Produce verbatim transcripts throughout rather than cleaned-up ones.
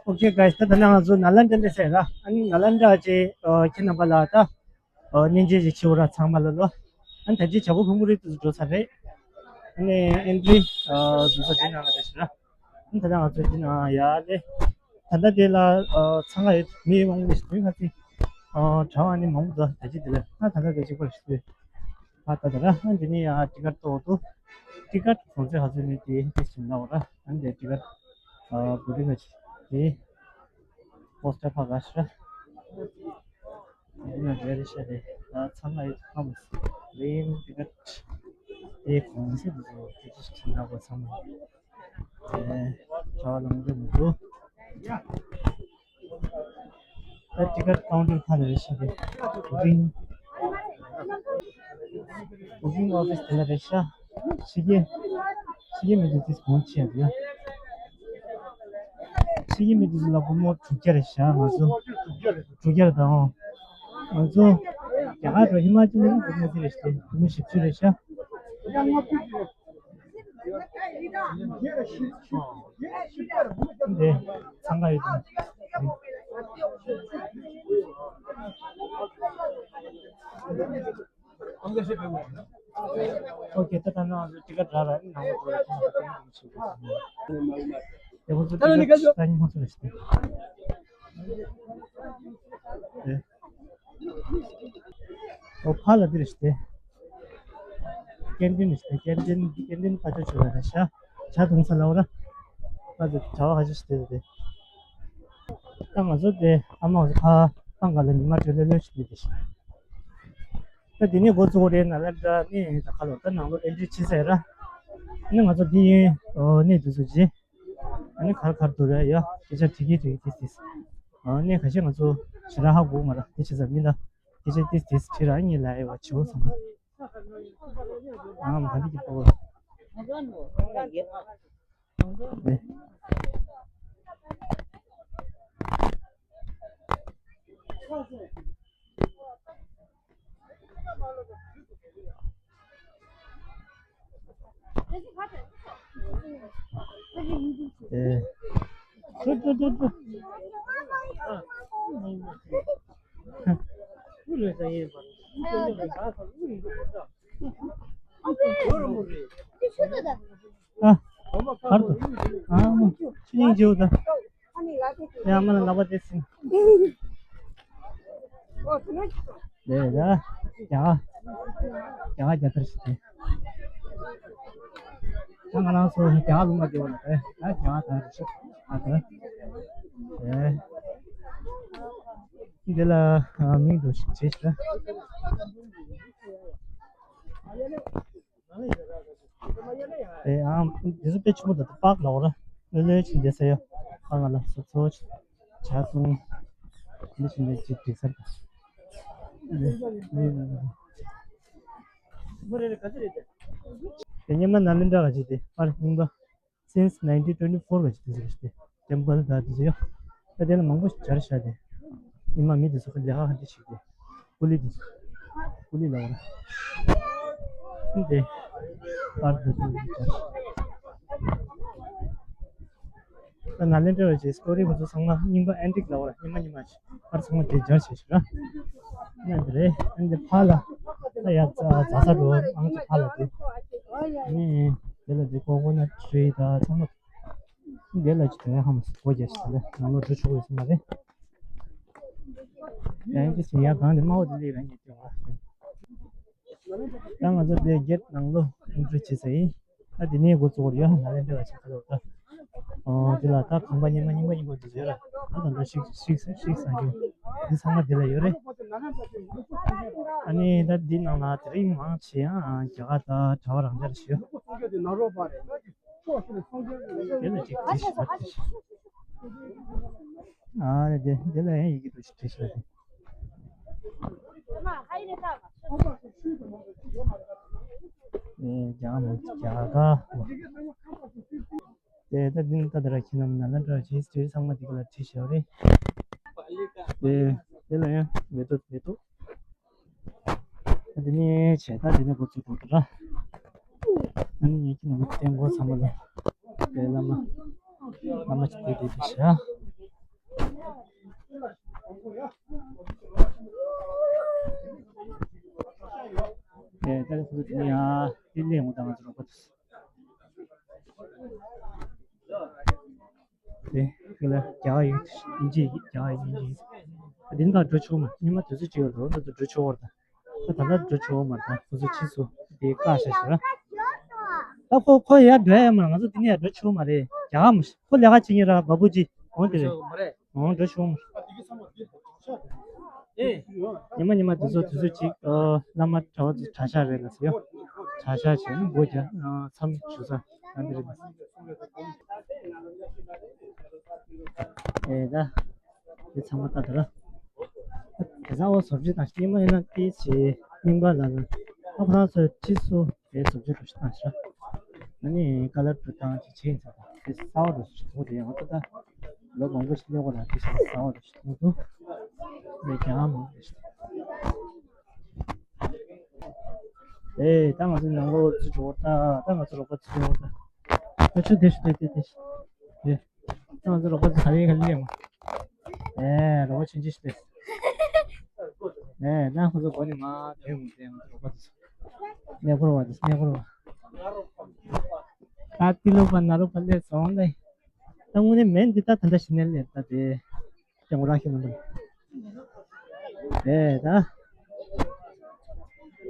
Okay guys, ད་ད་ནང་ང་ཚོ་ནཱ་ལེནྡྲ་སླེབས་ཚར་ར། ཨ་ནི་ནཱ་ལེནྡྲ་ཅེ་ཁྱེད་རྣམ་པ་ལ་ད་སྙིང་རྗེ་ཅིག་ཞུ་ར་ཚང་མ་ལ་ལོ། ཨ་ནི་ད་ཅི་བྱ་སྒོ་ཕུང་པོ་རི་དུ་འགྲོ་ཚར་རེད། ཨ་ནི་ཨེན་ཊི་རི་འཛུགས་ས་དེ་ནང་ལ་རེད་ཤག་ར། ཨ་ནི་ད་ནང་ང་ཚོ་དེ་ནང་ཡར་ལེ། ད་ལྟ་དེ་ལ་འཚང་ཁ་ཡོད་མི་མང་པོ་ཞིག་འདུག་ང་ཚོ་གྲྭ་བ་ནི་མང་པོ་འདུག་ད་ཅི་དེ་ལ་ཨ་ད་ལྟ་དེ་གཅིག་པ་ཞིག་འདུག་ཨ་ད་ད་ར་ཨ་འདི་ནི་ཡང་ཊི་ཀེ་ཊི་ཏོག་ཏུ་ཊི་ཀེ་ཊི་གོང་ཚད་ཧ་ཚོད་ནི་དེ་དེ་ཞིག་ལ་འོ་ར། ཨ་འདི་ཊི་ཀེ་ཊི་ཨ་བུ་ཊིང་ག་ཅིག་དེ་པོ་སི་ཊར་ཕ་ག་ཤ་ར། དེ་ན་རེ་རེ་ཤ་རེ་ད་ཚང་མ་ཡོད་ཁམས་རིམ་ཊི་ཀེ་ཊི་དེ་གོང་ཚད་དེ་ཚོ་དེ་ཅི་ཞིག་ལ་འོ་ཚང་མ་དེ་གྲྭ་བ་ལ་མི་འདུག་མི་འདུག་ད་ཊི་ཀེ་ཊི་ཀའུན་ཊར་ཁ་ལ་རེ་ཤ་རེ། བུ་ཀིང་བུ་ཀིང་ཨོ་ཕི་སི་དེ་ལ་རེ་ཤ། ཕྱི་རྒྱལ་ཕྱི་རྒྱལ་མི་དེ་ཚོས་གོང་ཆེ་ཡ་དེ་ཡ། ཕྱི་རྒྱལ་མི་དེ་ཚོ་ལ་སྒོར་མོ་དྲུག་བརྒྱ་རེ་ཤ། ང་ཚོ་དྲུག་བརྒྱ་དང་། ང་ཚོ་རྒྱ་གར་འགྲོ་ཧི་མ་ཅལ་ལ་སྒོར་མོ་དེ་རེ་ཤ་སྟེ་སྒོར་མོ་བཞི་བཅུ་རེ་ཤ། འདི་འཚང་ཁ་ཡོད་དམ། ཨོ་ཁེ། ད་ད་ནང་ལ་ཊི་ཀེ་ཊི་རག་ར་ནང་ལ་འགྲོ་ཡ་ཁྱེད་ཚོ་ཏན་ཏན་ཞིག་རེད། དེ་ཁོ་ཚོ་ཊི་ཀེ་ཊི་ད་ཉིན་ཁོ་ཚོ་རེ་ཤ་སྟེ། ཨོ་ཕ་ལ་འདི་རེད་ཤག་སྟེ། ཀེན་ཊིན་རེད་ཤག་སྟེ། ཀེན་ཊིན་ཀེན་ཊིན་ཕ་ཆོས་ཆོས་རེད་ཤག་ཇ་འཐུང་ས་ལ་འོ་ར། ཕ་དེ་ཇ་བ་ཧ་ཅི་ཤག་སྟེ་རེད་དེ། ད་ང་ཚོ་དེ་ཨ་མ་ང་ཚོ་ཕ་ཕ་ག་ལ་ཉི་མ་དྲོད་ལེ་ལོས་ཤིག་འདི་རེད་ཤག་ད་དེ་ནས་འགོ་བཙུགས་རེད། ནཱ་ལེནྡྲ་ནས་ད་ག་ལོ་ད་ནང་ལོ་ཨེན་ཊི་རི་བྱས་ཚར་ར། ཨ་ནི་ང་ཚོ་འདི་ཡིན་ཨོ་གནས་འདུག་ཚོ་ཇི། ཨ་ནི་གར་གར་འདུག་རེད་ཡ། སྐད་ཆ་དྲི་གི་དྲི་གི་ཏིས་ཏིས། ཨ་ནི་ཁ་ཤས་ང་ཚོ་ཞེ་དྲག་ཧ་གོ་མ་ར། དེ་བྱས་ཙང་མི་ལ་སྐད་ཆ་ཏིས་ཏིས་དྲི་ར་ཨ་ནི་ལ་ཡ་བ་བྱེད་འོ་སོང་། ཨ་མ་འདི་གི་པོ། ནས། ཨེ། ཏྲུ་ཏྲུ་ཏྲུ་ཏྲུ། ཨ། བར་དུ། ཨ་མ། ཆུ་ཡིན་བརྗེའུ་ད། ཡ་མ་ན་ལག་པ་དེ་སིང་། ལས་ད། རྒྱ་གར། རྒྱ་གར་རྒྱ་ཐར་ཞིག་དེ། ད་ང་རང་ཚོ་རྒྱ་གར་ལུང་པ་དེ་བ་ལ་དེ་ད་རྒྱ་གར་ད་རེ་ཤོག་ཨ་ད། ཨེ། འདི་ལ་མིང་འདུག་ཞིག་བྱེད་ཤིག་ད། ཨེ་ཨང་། འདི་ཚོ་དཔེ་ཆེན་པོ་འདུག་པགས་ལ་འོ་ར། ལོས་ལོས་ཕྱིན་བསྡད་ས་ཡོད། ཨ་ང་ལ་སོ་སོ་ཇ་འཐུང་། འདི་ཕྱིན་བསྡད་ཅིག་འགྲིག་ས་རེད། དེ་སྔོན་མ་ནཱ་ལེནྡྲ་ག་ཅིག་དེ་པར་རྙིང་པ། Since nineteen twenty-four ག་ཅིག་དེ་ཟེར་ཏེ། ཊེམ་པལ་ག་དེ་ཟེར་ཡོད། ད་དེ་ལ་མང་པོ་ཞིག་སྦྱར་བཞག་སྟེ། ཉི་མ་མི་དེ་ཚོ་ལས་ཀ་ག་འདྲ་བྱེད་ཀྱི། ཀུ་ལི་དེ་ཚོ། ཀུ་ལི་ལ་བ་ར། འདི་པར་དེ་ཚོ་སྦྱར། ད་ནཱ་ལེནྡྲ་བ་ཅིག་སི་ཊོ་རི་ཁོ་ཚོ་ཚང་མ་རྙིང་པ་ཨེན་ཊིག་ལ་བ་ར། རྙིང་པ་རྙིང་པ་ཞིག་པར་ཚང་མ་དེ་སྦྱར་བྱས་ཤིག་ར། ན་འདི་རེད། ཨ་འདི་ཕ་ལ། ད་ཡ་རྫ་རྫ་ས་འགྲོ་ཨང་ཅིག་ཕ་ལ་དེ། ཨ་ནི་དེ་ལ་དེ་ཀོ་ཀོ་ནཊ་ཊི་རི་ད་ཚང་མ། འདི་ལ་ཅི་དེ་ཧམ་སྒོ་རྒྱག་ཤི་ལ་ནང་ལོགས་འགྲོ་ཆོག་ཡོད་ས་མ་རེད། ཡང་ཅི་ཟེར་ཡ་གང་དེ་དམའ་བོ་དེ་ལས་རང་ཉིད་སྐྱོ་བ། ད་ང་ཚོ་དེ་གེ་ཊི་ནང་ལོགས་ཨེན་ཊི་རི་བྱེད་ས་ཡིན། ད་དེ་ནས་འགོ་བཙུགས་ཡོད་ནཱ་ལེནྡྲ་བ་ཆ་ཁ་ལོ་ད། ཨོ་དེ་ལ་ད་ཁང་པ་རྙིང་པ་རྙིང་པ་རྙིང་པ་དེ་ཚོ་ཡོད་ར། ད་ད་ལྟ་ཤིག་ཤིག་ཤིག་ཤིག་ཟ་རྒྱུ་དེ་ཚང་མ་དེ་ལ་ཡོད་རེད། ཨ་ནི་ད་འདི་ནང་ལ་དེ་རིང་མང་ཆེ་ཡང་རྒྱ་གར་དང་གྲྭ་བ་རང་འཇགས་ཞུ། དེ་ལ་ཅིག་དེ་ཞིག་ད་དེ་ཞིག་ཨ་ནི་དེ་དེ་ལ་ཡང་ཡི་གེ་འདུག་ཞིག་དེ་ཞིག་ལ་དེ། ཨེ་རྒྱ་མོ་རྒྱ་གར་གོ། དེ་ད་དེ་ནི་ད་དེ་ར་ཁྱེད་རྣམས་ནཱ་ལེནྡྲ་ཇི་ཧིསི་ཊོ་རི་ཚང་མ་དེ་ག་ལ་བྲིས་བཞག་རེད། དེ་དེ་ལ་ཡང་མེ་ཏོག་མེ་ཏོག་ཨ་དེ་ནས་བྱས་ད་དེ་ནས་འགོ་ཚུགས་འགྲོ་འདུག་ར། ཨ་ནི་ངེད་ཀྱི་ནང་མི་བསྟན་འགོ་ཚང་མ་ལ་དེ་བླ་མ་བླ་མ་ཅིག་དེ་དེ་དེ་བྱ། ད་ལྟ་ཁོ་ཚོ་དེ་ནས་ཡང་དེ་སླེབས་ཡོང་དང་ང་ཚོ་རོགས་པ་དེ། དེ་ཁྱོད་ལ་རྒྱ་གར་ཡིན། དབྱིན་ཇི་ཡིན། རྒྱ་གར་ཡིན། དབྱིན་ཇི་ཡིན། དེ་ནི་ད་འགྲོ་ཆོག་མ། ཉི་མ་དུས་ཚོད་ཅིག་ཡོད་རེད། འགྲོ་ཆོག་བར་དང་། ད་ད་ལྟ་འགྲོ་ཆོག་མ་རེད། ད་ཁོ་ཚོ་ཕྱིས་སུ་དེ་བཀག་བཞག་ཤག་ར། ད་ཁོ་ཁོ་ཡར་འགྲོ་ཡ་མ་རེད། ང་ཚོ་དེ་ནས་ཡར་འགྲོ་ཆོག་མ་རེད། རྒྱ་གར་མ་ཤི་ཁོ་ལས་ཀ་བྱེད་ཉིན་ར་བ་བུ་ཅི་འོང་དེ་རེད། འོང་འགྲོ་ཆོག་མ་རེད། ཉི་མ་ཉི་མ་དུས་ཚོད་དུས་ཚོད་ཅིག་ཨ་བླ་མ་གྲྭ་བ་ཚོ་གྲྭ་ཤག་རེད་ལ་ཟེར་ཡོད། གྲྭ་ཤག་བྱས་ན་སྒོ་རྒྱག་ཨ་མཚམས་ཞུ་ས་ཨ་འདི་རེད་ལ་ཟེར། ཨེ་ད། དེ་ཚང་མ་ལྟ་དང་། དེ་ཚང་མ་བཟོ་བཅོས་དང་སྐྱེས་མ་ཡིན་ན་ཏི་ཞེས་རྙིང་པ་ལ་ལ་ཨ་ཁོ་རང་ཚོའི་ཁྲིད་སུ་དེ་བཟོ་བཅོས་འགྲོ་ཞིག་བཏང་ཤག་ཨ་ནི་ཀ་ལར་བྲུ་བཏང་ཅིག་བྱས་ཡིན་ས་དང་དེ་གསར་བ་འགྲོ་ཞིག་འདུག་དེ་ཡང་ད་ལོ་མང་པོ་ཞིག་སླེབས་དགོས་ན་དེ་ཞིག་གསར་བ་འགྲོ་ཞིག་འདུག་དེ་རྒྱ་མང་པོ་ཞིག་ཨེ་ད་ང་ཚོ་ནང་ལོགས་ཚུར་འགྲོ་ད། ད་ང་ཚོ་རོགས་པ་ཚུར་ཡོང་ད། ཨ་ཆུ་དེ་ཤི་དེ་དེ་དེ་ཤི་དེ། ད་ང་ཚོ་རོགས་པ་ཚོ་ག་ལེ་ག་ལེ་ཡོང་། ཨེ་རོགས་པ་ཆུང་ཆུང་ཞིག་སྟེ། ཨེ་ད་ཁོ་ཚོ་སྒོ་ནས་མར་བསྡད་ཡོང་དེ། ང་ཚོ་རོགས་པ་ཚོ་སྣེ་འཁོར་བ་དེ་སྣེ་འཁོར་བ། ད་ཏི་ལོ་པ་ན་རོ་པ་ལས་སོང་ལེ། ད་དངོས་གནས་མེན་འདི་ད་ད་ལྟ་ཞིག་ནས་ལས་ད་དེ། ཀྱང་རང་ཤེས་མི་འདུག་ཨེ་ད།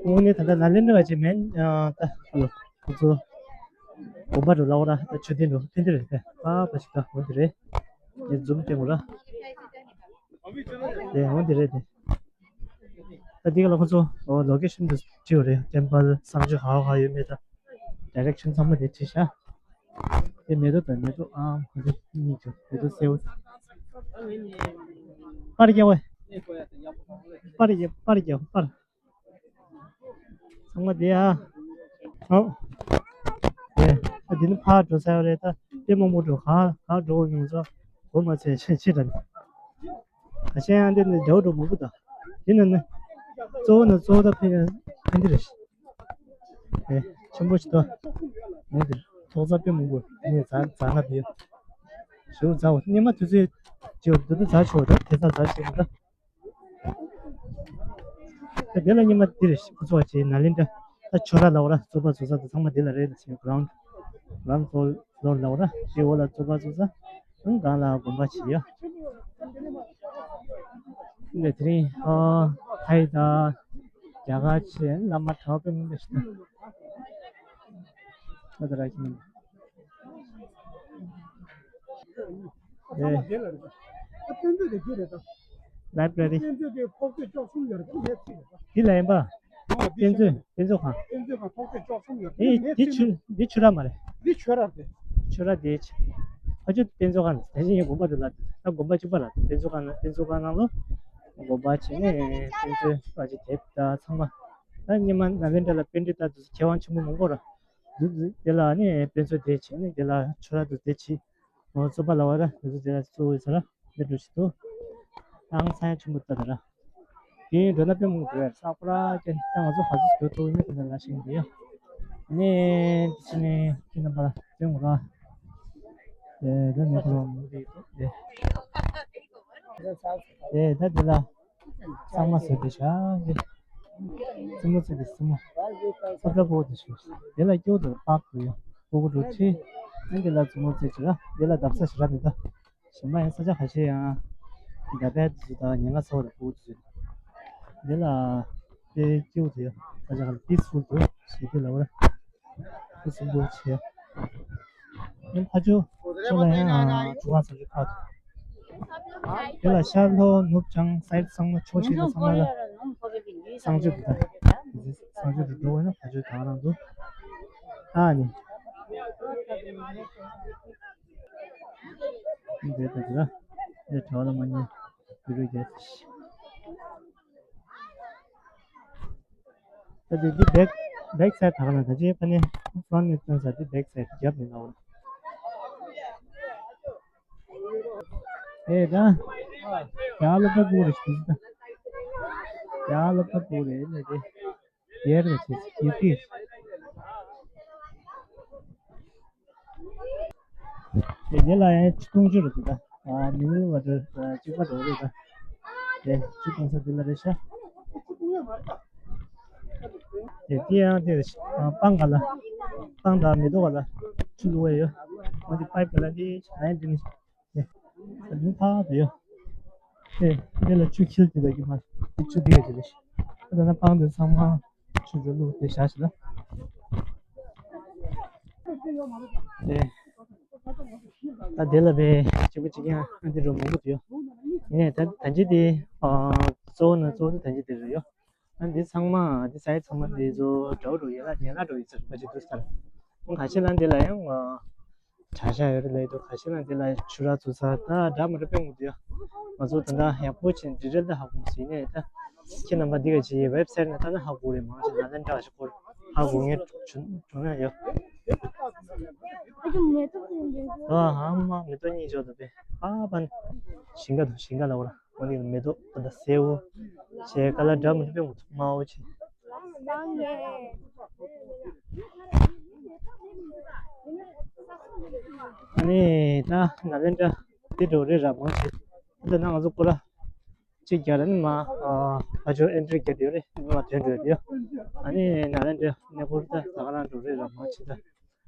དངོས་གནས་ད་ལྟ་ནཱ་ལེནྡྲ་བ་ཅིག་མེན། ཨ་ད་ཁོ་ཚོ་དགོན་པ་འགྲོ་ལབ་ར། ད་ཆོས་སྡིངས་འགྲོ་ཕན་དེ་རེད། ད་པ་པ་ཞིག་ད་འོ་དེ་རེད། ངས་འཛུམ་སྟོན་དགོས་ར། དེ་འོ་དེ་རེད་དེ། ད་འདི་ག་ལ་ཁོ་ཚོ་ཨོ་ལོ་ཀེ་ཤན་དུ་བྲིས་ཡོད་རེད། ཊེམ་པལ་གསང་སྤྱོད་ག་བ་ག་ཡོད་མེད་ད། ཌི་རེག་ཤན་ཚང་མ་དེ་བྲིས་ཤག་དེ་མེ་ཏོག་དང་མེ་ཏོག་ཨམ་ག་དེ་གཉིས་ཀྱང་མེ་ཏོག་སེར་པོ། པར་རྒྱག་པ། པར་རྒྱག་པར་རྒྱག་པར། ཚང་མ་དེ་ཨ། ཨོ། དེ་ཨ་དེ་ནི་ཕར་འགྲོ་ས་ཡོད་རེད་ད། དེ་མང་པོ་འགྲོ་ག་ག་འགྲོ་དགོས་ཡོང་ཚོ། སྒོ་མ་ཚོས་ཆེ་ཆེ་དྲན། ད་ཤེས་ཡང་དེ་ནི་འདྲ་བོ་འགྲོ་མང་པོ་ད། དེ་ནི་ནི། གཙོ་བོ་ནི་གཙོ་བོ་ད་ཕན་ཕན་དེ་རེད། ཨེ། ཆེན་པོ་ཞིག་ཏུ། མོ་དེ། ཐོག་ས་དཔེ་མང་པོ་ངས་རྫ་རྫ་ན་བུད། ཞེའུ་རྫ་བ་སྙེ་མ་དུས་ཚོད་ཅིག་འདུག་ཏུ་རྫ་ཆོག་ད་དེ་ཚ་རྫ་ཆོག་ད། ད་དེ་ལ་སྙེ་མ་འདི་རེད་ཁོ་ཚོ་བ་ཅེ་ནཱ་ལེནྡྲ། ད་ཆོས་ར་ལ་བ་ར་བཙོག་པ་བཟོ་ས་དང་ཚང་མ་དེ་ལ་རེད་ལ་ཞེས་གྷ་རའུན་ཌི། གྷ་རའུན་ཌི་ཕློར་ལ་བ་ར་ཞེས་འོ་ལ་བཙོག་པ་བཟོ་ས། ཨང་གང་ལ་དགོན་པ་ཆེ་ཡ། འདི་དེ་རིང་ཨ་ཐའི་དང་རྒྱ་གར་ཆེ་བླ་མ་གྲྭ་པ་དཔེ་མང་པོ་ཞིག་ད་དེ་ར་ཁྱིམ། ལའི་བྷྲ་རི། དེ་ལ་ཡིན་པ། དཔེ་མཛོད་དཔེ་མཛོད་ཁང་། དེ་དེ་ཆུ་དེ་ཆུ་ར་མ་རེད། ཆུ་ར་དེ་ཆུ་ར་དེ་ཕ་ཆུ་དཔེ་མཛོད་ཁང་དེ་བཞིན་ཡང་དགོན་པ་དེ་ལ་ད་དགོན་པ་གཅིག་པ་ལ་དཔེ་མཛོད་ཁང་ན་དཔེ་མཛོད་ཁང་ནང་ལོ་དགོན་པ་བྱས་ནས་དཔེ་མཛོད་པ་ཅིག་དེབ་དང་ཚང་མ་ད་སྔོན་མ་ནཱ་ལེནྡྲ་ལ་པཎྜི་ཏ་དེ་ཚོ་མཁས་དབང་ཆེན་པོ་མང་པོ་ར། འདུག་དེ་ལ་ནི་དཔེ་མཛོད་དེ་བྱས་ནས་དེ་ལ་ཆོས་ར་དུ་དེ་བྱས། ཨོ་རྩོད་པ་ལ་བ་ར་དེ་ཚོ་དེ་ལ་གཙོ་བོ་ཡོད་ས་ར་འདི་འགྲོ་ཞིག་ཏུ། ཨང་ས་ཡ་ཆུང་མོ་ལྟ་དེ་ར། དེ་འགྲོ་ན་དཔེ་མང་པོ་འགྲོ་ཡ་ས་ཁོ་ར་ཅན་ད་ང་ཚོ་ག་ཚོད་འགྲོ་ཐུབ་ཡོད་མེད་དེ་ལ་ལ་ཤེས་ཀྱི་ཡོད། ནས་དེ་ནས་ཁྱེད་རྣམ་པ་ལ་སྟོན་དགོས་ར། དེ་དེ་ནས་ཁོ་ར་མུ་དེ་དེ། དེ་ད་དེ་ལ། གཙང་མ་བཟོས་ཏེ་བཞག་གི། རྩེ་མོ་རྩེ་ཏེ་རྩེ་མོ། ས་ཁྲ་པོ་དེ་ཞུ། དེ་ལ་སྐྱོ་དང་པགས་དུ་ཡོད། པོ་གུ་འགྲོ་ཁྲི། ཨ་འདི་ལ་རྩེ་མོ་རྩེ་ཅི་ར། དེ་ལ་འདབ་ས་ཞི་ར་མི་འདའ། ཞིམ་པ་ཡང་ས་ཆ་ཁ་ཤས་ཡང་། འདབ་པའི་དུ་དང་ཉེན་ཁ་ཚོ་དང་པོ་དུ། དེ་ལ། དེ་སྐྱོ་དེ་ཡོད། ས་ཆ་ཁ་ལ་པི་སི་ཕུལ་དུ་ཞེས་དེ་ལ་བར། ཁུ་སིམ་པོ་བྱས། ཨ་ཕ་ཇོ། ཁྱོད་ལ་ཡང་ཨ་ཇོ་ཁང་སོགས་ཀྱི་ཁག་ཏུ། དེ་ལ་ཤར་ལྷོ་ནུབ་བྱང་སའི་ཚང་མ་ཕྱོགས་བཞི་ནས་ཚང་མ་ལ་གསང་སྤྱོད་དུ་དང་། གསང་སྤྱོད་དུ་འགྲོ་བ་ན་ཕ་ཇོ་གང་རང་དུ། ཨ་ནི། འདི་ལྟ་དུ་ལ། འདི་གྲོགས་ལ་མ་ཉེ། བུ་རུ་རྒྱལ་ཏེ་ཤི། ད་དེ་འདི་བེག་བེག་སའིཌ་ད་ག་ན་ད་ཅི་ཕ་ནི་ཕ་རོན་ཊི་ནས་སྟོན་ས་དེ་བེག་སའིཌ་རྒྱབ་ནས་ལའོ། ཨེ་ད། ཡ་ལོ་པ་པུ་རེ་ཤི་ད། ཡ་ལོ་པ་པུ་རེ་ནས་དེ། ཡེར་ནས་ཆེ་ཡེ་ཏི། དེ་དེ་ལ་ཡང་ཆུ་འཐུང་ཆུ་རེད་འདུག་ད། ཨ་མི་ནི་བ་དེ་གཅིག་པ་འགྲོ་རེད་ད། དེ་ཆུ་འཐུང་ས་དེ་ལ་རེད་ཤག་དེ་དེ་ཡང་དེ་སྤང་ག་ལ། སྤང་དང་མེ་ཏོག་ག་ལ་ཆུ་བླུགས་ཡ་ཡོད། འོ་དེ་པའིབ་ག་ལ་དེ་ཨ་ཡ་དེ་ནི་དེ་ད་ལུང་ཕ་དེ་ཡོད། དེ་དེ་ལ་ཆུ་འཁྱིལ་དེ་ལ་གི་མ་དེ་ཆུ་དེ་ཡ་དེ་རེད། ད་ན་སྤང་དེ་ཚང་མ་ཆུ་རུ་བླུགས་དེ་བཞག་ཞིག་ལ། དེ་ད་དེ་ལ་བས་གཅིག་པ་གཅིག་ཡང་ཨ་འདི་རུ་མང་པོ་དུ་ཡོད། ཡིན་ནའི་ད་ད་ཅི་དེ་གཙོ་བོ་ན་གཙོ་བོ་ད་ད་ཅི་དེ་རུ་ཡོད། ཨ་འདི་ཚང་མ་འདི་ས་ཡི་ཚང་མ་འདི་ཚོ་འདྲ་བོ་འགྲོ་ཡན་ལག་ཡན་ལག་འགྲོ་ཡོད་ཚར་པ་ཅིག་འདུག་ས། ཁ་ཤས་ལ་འདི་ལ་ཡང་གྲྭ་ཤག་ཡོད་རེད་ལབ་འདུག་ཁ་ཤས་ལ་འདི་ལ་ཆུ་རགས་བཙུགས་ས་ད་འདྲ་མི་འདྲ་དཔེ་མང་པོ་འདུག་ང་ཚོ་ད་ལྟ་ཡག་པོ་བྱས་ཌི་ཊེལ་ད་ཧ་གོ་མ་སོང་། ཡིན་ནའི་ད་ཁྱེད་རྣམ་པ་འདི་ག་ཅིག་ཝེབ་སའིཊ་ནས་ལྟ་ན་ཧ་གོ་རེད། མང་ཆེ་ནཱ་ལེནྡྲ་ཞིག་སྐོར་ཧ་གོ་ངེས་བྱུང་ན་ཡོད། ཨ་ཧ་མ་མེ་ཏོག་གཉིས་འཇོག་ཏུ་པས་ཨ་པན་ཞིང་ཁ་དང་ཞིང་ཁ་ལ་བར་འོ་ནི་མེ་ཏོག་ད་ལྟ་སེར་པོ་བྱས་ཀ་ལ་འདྲ་མི་འདྲ་དཔེ་མང་པོ་དམར་པོ་བྱས། ཨ་ནི་ད་ནཱ་ལེནྡྲ་འདི་འགྲོ་རེད་ར་མང་ཆེ། འདི་ན་ང་ཚོ་སྐོར་ར་གཅིག་རྒྱག་ར་ནི་མ་ཨ་ཕ་ཇོ་ཨེན་ཊི་རི་རྒྱག་དེ་རེད། ནི་མ་དོན་འགྲོ་དེ་ཡོད། ཨ་ནི་ནཱ་ལེནྡྲ་གནས་སྐོར་ད་ད་ག་རང་འགྲོ་རེད་ར་མང་ཆེ། ད་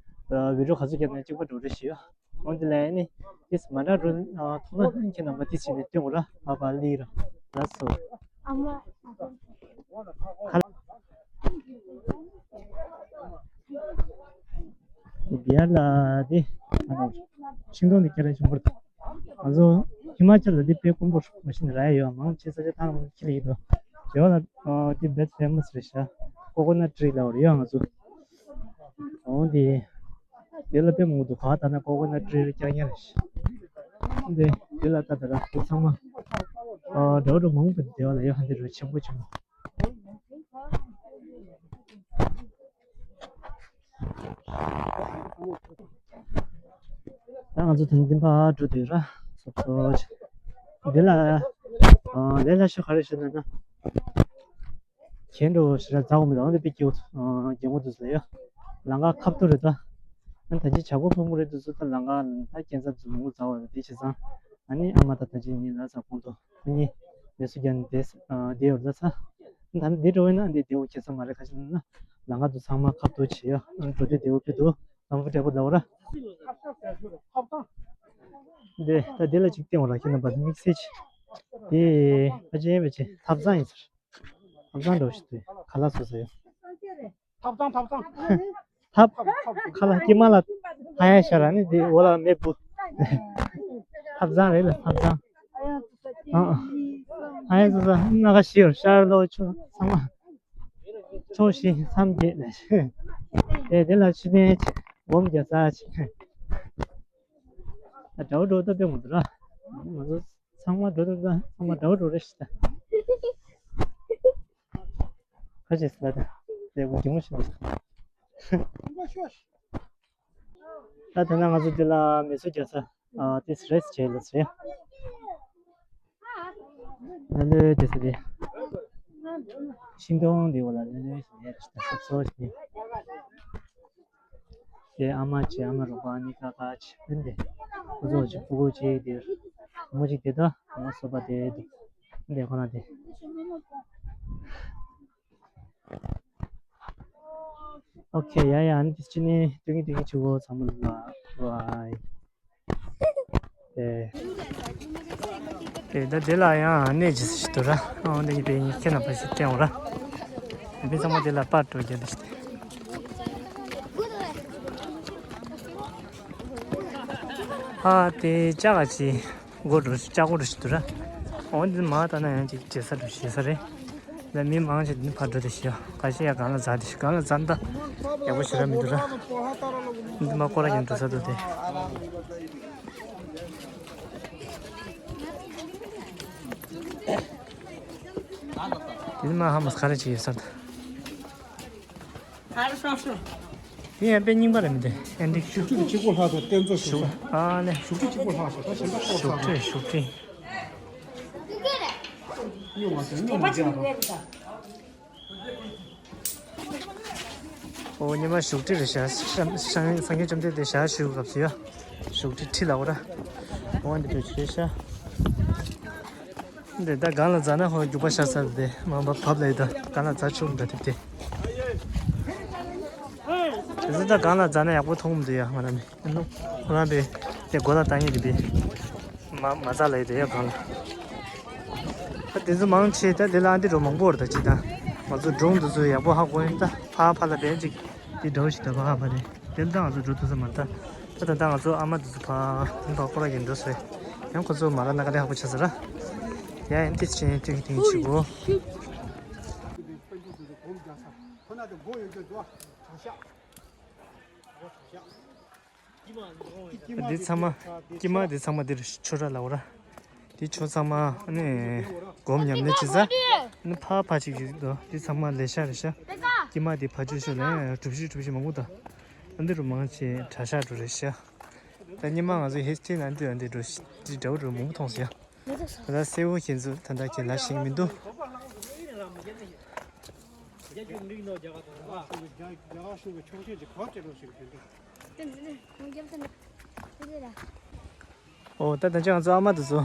བི་ཌི་ཡོ་ག་ཚོད་རྒྱབ་ན་གཅིག་པ་འགྲོ་རེད་ཞུ་ཡོད། འོན་ཏེ་ལས་ནི་ཏིས་མ་འདྲ་རུ་ཐོག་མ་ཁྱེད་རྣམ་པ་ཏིས་བྱས་ནས་སྟོན་དགོས་ར། ཨ་པ་ལི་ར་ལ་སོ། ཨ་མ། ཧ་ལ། བི་ཡར་ལ་དེ་ཨ་ནི་ཤིང་སྡོང་དེ་སྐྱ་རེངས་ཆེན་པོ་རེད། ང་ཚོ་ཧི་མ་ཅལ་ལ་དེ་དཔེ་དཀོན་པོ་རེད། མ་གཞི་ནས་ར་ཡ་ཡོད་མང་ཆེ་ས་ཆ་ཐང་ཁྱི་ལ་ཡིན་དོ། དེ་བ་ལ་དེ་best famous རེད་ཤག་ཀོ་ཀོ་ནཊ་ཊི་རི་ལ་བ་རེད་ཡ་ང་ཚོ། འོ་དེ། དེ་ལ་དཔེ་མང་པོ་འདུག་ག་ད་ན་ཀོ་ཀོ་ནཊ་ཊི་རི་རྐྱང་རྐྱང་རེད། འདི་འདི་ལ་ལྟ་ད་ར་འདི་ཚང་མ་ཨ་འདྲ་བོ་འདྲ་མང་པོ་འདི་བ་ལ་ཡོད། ཧ་འདི་རུ་ཆེན་པོ་ཆེན་པོ། ད་ང་ཚོ་དེང་འདི་ཕར་འགྲོ་དུས་ར་སོབ་སོབ་ཆེ། འདི་ལ་ཨ་ལས་སླ་ཤོས་ག་རེ་ཞུ་ན་ན། གྱེན་འགྲོ་ཞེ་དྲག་འཛའ་བོ་མི་འདུག་འོན་ཏེ་པི་ཀྱོ་རྒྱལ་མོ་དུ་ཟེར་ཡོད། ལམ་ཁ་ཁ་ཐུག་རེད་ད། ཨ་ད་ཅི་བྱ་སྒོ་ཕུང་པོ་རེད་དུ་ཚོ་ད་ལམ་ཁ་ད་རྐྱེན་ས་དུ་མོ་འཛའ་བོ་རེད་དེ་བྱས་ཙང་། ཨ་ནི་ཨ་མ་ད་ད་ཅི་ཉིན་ལ་ས་ཁོང་དུ་ཁོ་གཉིས་མེ་སུ་རྒྱ་ནི་དེ་དེ་ཡོད་ད་ས། ད་ནི་འདི་འགྲོ་བས་ན་འདི་དེ་འོ་ཁྱེད་ས་མ་རེད་ཁ་ཤས་ན་ལམ་ཁ་དུ་ཚང་མ་ཁ་ཐུག་བྱེད་ཡོད། ཨ་ནི་འགྲོ་དུས་དེ་འོ་ཕི་དུ་ལམ་ཁ་འབྲས་བུ་ལ་འོ་ར། འདི་ད་འདི་ལ་ཅིག་སྟེང་འོ་ར་ཁྱེད་རྣམ་པ་དམིགས་བསལ་ཅིག་འདི་ཕ་ཆེན་བས་ཆེ་ཐབ་ཚང་ཡིན་ཟེར། ཐབ་ཚང་འདྲ་བོ་ཞིག་འདུག་ཁ་ལག་བཟོ་ས་ཡོད། ཐབ་ཚང་ཐབ་ཚང་། ཐབ། ཁ་ལག་དཀྱིལ་མ་ལ་ཧ་ཡ་ཤ་ར་ནི་དེ་འོ་ལ་མེ་བུ། ཐབ་ཚང་རེད་ལ་ཐབ་ཚང་། ཨ་ཨ། ཧ་ཡ་བཟོ་ས་སྣ་ཁ་ཤི་ཡོད་ཤར་ལོ་ཆུ་ཚང་མ། ཆུ་ཤི་མཚམས་བརྒྱད་ནས་ཤི། དེ་དེ་ལ་ཤི་ནས་སྒོམ་རྒྱག་ས་ཆེ། ད་འདྲ་བོ་འགྲོ་ད་དཔེ་མི་འདུག་ར། ང་ཚོ་ཚང་མ་འགྲོ་འགྲོ་ད་ཚང་མ་འདྲ་བོ་འགྲོ་རེ་ཞིག་ད། ཁ་ཅིག་ཟེར་ད། ལས་ཀུན་གྱི་མོ་ཞིག་འདུག་ད་ད་ན་ང་ཚོ་འདི་ལ་མེ་གསོད་རྒྱག་ས་ཨ་ཏིས་རེས་བྱས་ལ་ཟེར། ལ་ལོས་དེ་ཟེར་རེད། ཤིང་སྡོང་འདི་འོ་ལ་ལ་ལོས་ཞིག་ཡས་ད་སོབ་སོབ་ཞིག་དེ་ཨ་མ་ཆེ་ཨ་མ་རོགས་པ་ཨ་ནི་ཀ་ཀ་ཆེ་ཕན་དེ། ཁོ་ཚོ་ཆེ་ཕྲུ་གུ་ཆེ་དེ། མོ་ཅིག་དེ་ད་ང་སོ་པ་དེ་འདུག་འདི་ཁོ་ན་དེ། ཨོ་ཁེ་ཡ་ཡ་ཨ་ནི་དེ་ཅི་ནི་དུ་གི་དུ་གི་ཆུ་བོ་ཚང་མ་ལ་བའི། དེ་དེ་ད་དེ་ལ་ཡང་གནས་ཅི་ཞིག་ཏུ་ར་ཨོ་འདི་ཡི་པའི་ཉི་ཁྱེད་ན་པ་ཞིག་སྟེང་འོ་ར། མི་ཚང་མ་དེ་ལ་པར་འགྲོ་རྒྱུ་འདི་ཞིག་ཏུ། ཧ་དེ་ཅག་ག་ཅི་སྒོ་འགྲོ་ཅག་སྒོ་འགྲོ་ཞིག་ཏུ་ར། ཨོ་འདི་མ་ལྟ་ན་ཡང་ཅིག་བྱེད་ས་འགྲོ་ཞེས་ས་རེད། ལ་མི་མང་ཆེ་འདི་ཕར་འགྲོ་དེ་ཤི་ཡ། ག་ཤི་ཡ་གང་ལ་འཛག་དེ་ཤི་གང་ལ་འཛག་ད། ཡག་པོ་ཞེ་དྲག་མི་འདུག་ར། འདི་མ་སྐོར་ར་ཡང་འགྲོ་ས་འདུག་དེ། འདི་མ་ཧ་མ་ག་རེ་བྱེད་ཡོད་ས་ད། དེ་ཡང་དཔེ་རྙིང་པ་རེད་མི་འདུག་ཨེ་འདི། བཞུགས་ཁྲི་གཅིག་པོ་ལྷག་དང་རྟེན་གཙོ་བཞུགས་ས། ཨ་ལེ། བཞུགས་ཁྲི་གཅིག་པོ་ལྷག་ས་ད་གཞན་པ་སྐོར་བཞུགས་ས་ཁྲི་བཞུགས་ཁྲི། སྨྱོ་མ་བྱས་སྨྱོ་མ་བྱས་རོགས། ཨོ་ཉི་མ་བཞུགས་ཁྲི་རེད་ཤག་སངས་རྒྱས་བཅོམ་ལྡན་འདས་ཞལ་བཞུགས་སྐབས་སུ་ཡ། བཞུགས་ཁྲི་ཁྲི་ལ་འོ་ར། འོ་འདི་འདྲ་བྱས་ཤག་འདི་ད་གང་ལ་འཛག་ན་ཧོ་རྒྱུག་པ་ཤར་ས་དེ་མ་འབབ་བབ་ལ་ཡི་ད་གང་ལ་འཛག་ཆོག་འདྲ་དེབ་དེ། ཟི་ད་གང་ལ་འཛེགས་ན་ཡག་པོ་མཐོང་མི་འདུག་ཡ། ང་རང་མི་ཨ་ནུ་ཁོ་རང་པའི་དེ་སྒོ་ལ་བཏང་ཡས་དེ་པའི་མ་མ་འཛེགས་ལ་ཡི་དེ་ཡ་གང་ལ། ད་དེ་ཚོ་མང་ཆེ་ད་དེ་ལ་ཨ་འདི་འགྲོ་མང་པོ་རེད། ད་ཅི་ད་ང་ཚོ་སྒྲུང་དེ་ཚོ་ཡག་པོ་ཧ་གོ་ཡིན། ད་ཕ་ཕ་ལ་བན་ཅིག་དེ་འགྲོ་ཞིག་ད་ཕ་ཕ་རེད། དེ་ད་ང་ཚོ་འགྲོ་ཐུབ་ས་མ་རེད། ད་ད་ད་ང་ཚོ་ཨ་མ་དེ་ཚོ་ཕ་དེ་ཕ་ཁོ་ར་གིན་འགྲོ་སོང་། ཡང་ཁོ་ཚོ་མ་ར་ན་ག་རེ་ཧ་གོ་ཆ་ས་ར། ཡ་ཡིན་དེ་ཆེ་ཐིང་ཐིང་ཆི་གོ། འདི་ཚང་མ་ཀྱི་མ་འདི་ཚང་མ་འདིར་ཆོ་ར་ལ་འོ་ར། འདི་ཆོ་ཚང་མ་ཨ་ནི་སྒོམ་ཉམས་ལེན་བྱེད་ས། ཨ་ནི་ཕ་ཕ་ཅིག་ཅིག་འདུག་འདི་ཚང་མ་ལས་ཤ་རེད་ཤ། ཀྱི་མ་འདི་ཕ་ཆོས་ཤོད་ལ་གྲུབ་བཞི་གྲུབ་བཞི་མང་པོ་དང་། ཨ་འདི་རུ་མང་ཆེ་གྲྭ་ཤག་འགྲོ་རེད་ཤ། ད་ཉི་མ་ང་ཚོ་ཧེ་སི་ཊི་ན་འདི་ཨ་འདི་འགྲོ་འདི་འདྲ་བོ་འགྲོ་མང་པོ་མཐོང་སོང་ཡ། ད་ལྟ་སེ་བོ་ཁྱེད་ཚོ་ད་ལྟ་ཁྱེད་ལ་ཤེས་མི་འདུག་རྒྱ་གཞུང་གི་ཕྱོགས་ཆེན་གྱི་གོ་ཅི་ལོ་ཞིག་ཕན་ཏེ། ཨོ་ད་ད་ཅི་ང་ཚོ་ཨ་མ་དེ་ཚོ་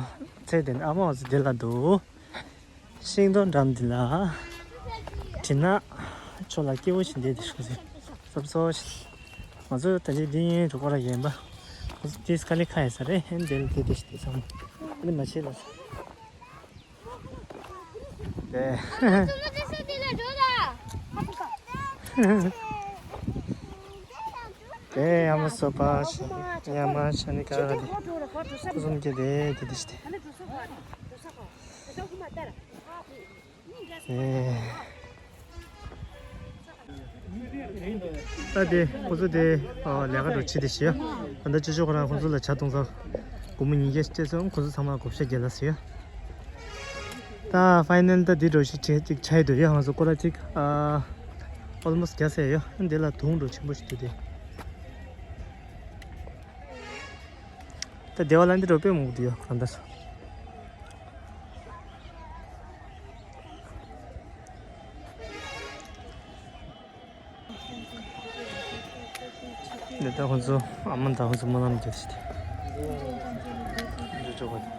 ཚེ་དེ་ཨ་མ་ང་ཚོ་དེ་ལ་འདུག་ཤིང་སྡོང་འགྲམ་འདི་ལ་དྲིན་ན་ཆོ་ལ་སྐྱེ་བོ་ཞིག་འདེད་དེ་ཤོག་ཟེར་སོབ་སོ་ཞིག་ང་ཚོ་ད་ཅི་འདི་ཡིན་རུ་སྐོར་ར་ཡིན་པ་ང་ཚོ་དེ་སྐ་ལི་ཁ་ཡ་ས་རེད། ཧན་དེ་ལ་དེ་དེ་ཞིག་དེ་ཚང་མ་ཨ་ནི་མ་ཆེ་ལ། དེ། དེ་ཡ་མ་སོ་པ་ཞིག་ཡ་མ་ཆ་ནི་ཀ་ར་དེ། ཁུ་སུམ་གྱི་དེ་དེ་དེ་ཞིག་དེ། དེ། ད་དེ་ཁོ་ཚོ་དེ་ལས་ཀ་འགྲོ་ཆེ་དེ་ཤི་ཡ། ད་ལྟ་ཅོ་ཅོ་ཁོ་རང་ཁོ་ཚོ་ལ་ཇ་གཏོང་ས་སྒོར་མོ་ཉིས་བརྒྱ་སྤྲད་སོང་། ཁོ་ཚོ་ཚང་མ་བགོ་བཤའ་རྒྱག་ལ་ཟེར་ཡ། ད་ཕའི་ནལ་ད་འདི་འགྲོ་ཞིག་བྱེད་ཅིག་ཆ་ཡི་འདུག་ཡ། ང་ཚོ་སྐོར་ར་ཅིག་ཨོལ་མོ་སི་རྒྱག་ས་ཡ། འདི་ལ་དུང་འགྲོ་ཆེན་པོ་ཞིག་འདུག་དེ། ད་སྡེ་བ་ལ་འདི་འགྲོ་དཔེ་མང་པོ་འདུག་ཡ་གང་ལྟར། འདི་ལྟ་ཁོང་ཚོ་ཨ་མ་དང་ཁོང་ཚོ་སྨོན་ལམ་རྒྱག་ཤི་དེ། འདི་ཆོག་པ་དེ།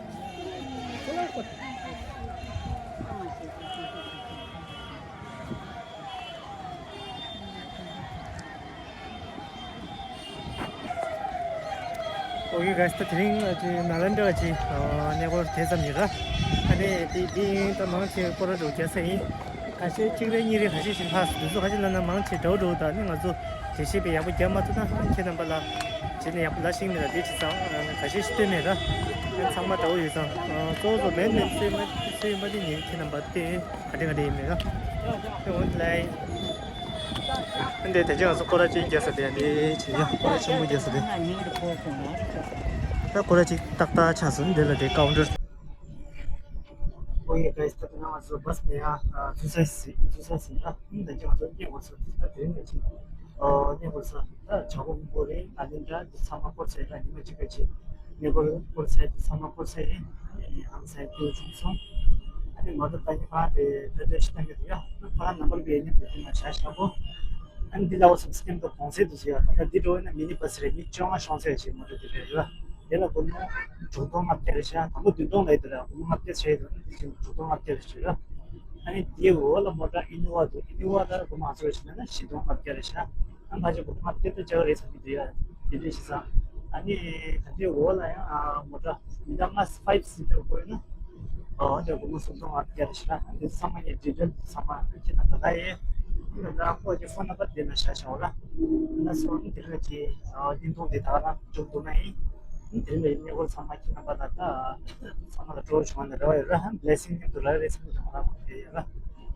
ཨོ་ཁེ་གྷའི་སི། ད་དེ་རིང་ཨ་ཅི་ནཱ་ལེནྡྲ་ཨ་ཅི་ཨ་གནས་སྐོར་དེ་ཙམ་ཡིན་ར། ཨ་ནི་དེ་དེ་ཡིན་ད་མང་ཆེ་སྐོར་ར་འགྲོ་རྒྱག་ས་ཡིན། ཁ་ཤས་གཅིག་རེ་གཉིས་རེ་ཁ་ཤས་ཤིག་ལྷག་སོང་། དུས་ཚོད་ཁ་ཤས་ལ་ན་མང་ཆེ་འགྲོ་འགྲོ་ད་ནི་ང་ཚོ་དེ་ཤེས་པའི་ཡག་པོ་རྒྱབ་མ་ཐུབ་ན་ཨ་ནི་ཁྱེད་རྣམ་པ་ལ་བྱས་ནས་ཡག་པོ་ལ་ཤེས་མེད་ལ་དེ་བྱས་ཙང་ཁ་ཤས་ཤིག་སྟོན་མེད་ར། ཨ་ཚང་མ་འདྲ་བོ་ཡོད་ཙང་གཙོ་བོ་ཚོ་མེད་མེད་སུས་མ་སུས་མ་དེ་ཉིན་ཁྱེད་རྣམ་པ་དེ། ག་འདྲ་ག་འདྲ་ཡིན་མེད་ལ། དེ་འོན་ལའི། འདི་དེ་ཅི་ང་ཚོ་སྐོར་ར་ཅིག་རྒྱག་ས་དེ་འདི་ཅི་ཡ་སྐོར་ར་ཆེན་པོ་རྒྱག་ས་དེ། ད་སྐོར་ར་ཅིག་ཏག་ཏག་ཆགས་སོང་འདི་ལ་དེ་ཀའུན་ཊར། ཨོ་ཡེ་གྷའི་སི། ད་ང་ཚོ་བྷ་སི་ནས་ཡ་ཚུར་ས་ཟིན་ཚུར་ས་ཟིན་ད་འདི་ཅི་ང་ཚོ་སྐྱེ་དགོས་སོང་ད་དེ་འདྲ་ཅིག་ཨོ་སྐྱེ་དགོས་སོང་ད་བྱ་བོ་མི་བོ་རེད། ད་འདི་འདྲ་འདི་ཚང་མ་སྐོར་ཚད་ད་ཉི་མ་གཅིག་ག་ཅིག་གནས་སྐོར་སྐོར་ཚད་འདི་ཚང་མ་སྐོར་ཚད་ཡིན། ཨང་སའི་ཏུ་བྱུང་སོང་། ཨ་ནི་ང་ཚོ་ད་ནི་ཕ་དེ་བེད་སྤྱོད་ཞིག་གཏང་གི་འདུག་ཡ། ཕ་ནམ་བར་བེད་ནི་བེད་ན་བྱ་ཞག་པོ། ཨ་ནི་འདི་ལ་འོ་སུབ་སི་ཀེམ་དུ་གོང་ཚད་དུ་ཟེར་ཡ། ད་འདི་འགྲོ་ན་མི་ནི་བྷ་སི་རེད། མི་བཅོ་ལྔ་ཤོང་ཚད་ཞིག་མོ་ཊ་འདི་རེད་ཡ། དེ་ལ་སྒོར་མོ་དྲུག་སྟོང་ལྔ་བརྒྱ་རེད་ཤག་དང་པོ་བདུན་སྟོང་ལ་ཡོད་དེ་ར་སྒོར་མོ་ལྔ་བརྒྱ་བྱས་ཡོད། འདི་བཞིན་དྲུག་སྟོང་ལྔ་བརྒྱ་རེད་ཤག་ཡ། ཨ་ནི་དེའི་འོག་ལ་མོ་ཊ་ཨི་ནོ་ཝ་འདུག་ཨི་ནོ་ཝ་ལ་སྒོར་མོ་ང་ཚོ་རེད་ཤག་ན་བཞི་སྟོང་ལྔ་བརྒྱ་རེད་ཤག་ཨ་ཕ་ཆེ་གོ་མ་དེ་ལྟ་ཅག་རེད་ས་མི་དེ་ཡ་དེ་འདྲས་ཤི་ས། ཨ་ནི་ད་ལྟའི་འོག་ལ་ཡང་ཨ་མོ་ཊ་མི་འདྲ་ལྔ་ཕའིབ་སི་ཊར་དགོས་ན་ཨ་དེ་སྒོར་མོ་སུམ་སྟོང་ལྔ་བརྒྱ་རེད་ཤི་ར། ཨ་འདི་ཚང་མ་ཡ་ཌི་ཊེལ་ཚང་མ་ཁྱེད་རང་ད་ལྟ་ཡེ་ད་ལྟ་ཁོ་གི་ཕོན་ནམ་བར་དེ་ན་ཤ་ཤ་འོ་ལ་ན་སོ་ཨ་དེ་རིང་གི་ཨ་བརྙན་ཐུང་དེ་ད་རང་མཇུག་བསྡུ་ན་ཡིན། དེ་རིང་གི་གནས་སྐོར་ཚང་མ་ཁྱེད་རང་པ་ད་ལྟ་ཚང་མ་ལ་སྤྲོ་བྱུང་བ་ནས་རེ་བ་ཡོད་ར། ཧ་བྷི་ལེ་སིང་མཉམ་དུ་རག་རེད་བསམ་གྱི་འདུག་ང་རང་མ་དེ་ཡོད་ར།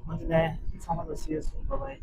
འོན་ཏེ་ནས་ཚང་མ་ལ་see you soon, bye bye.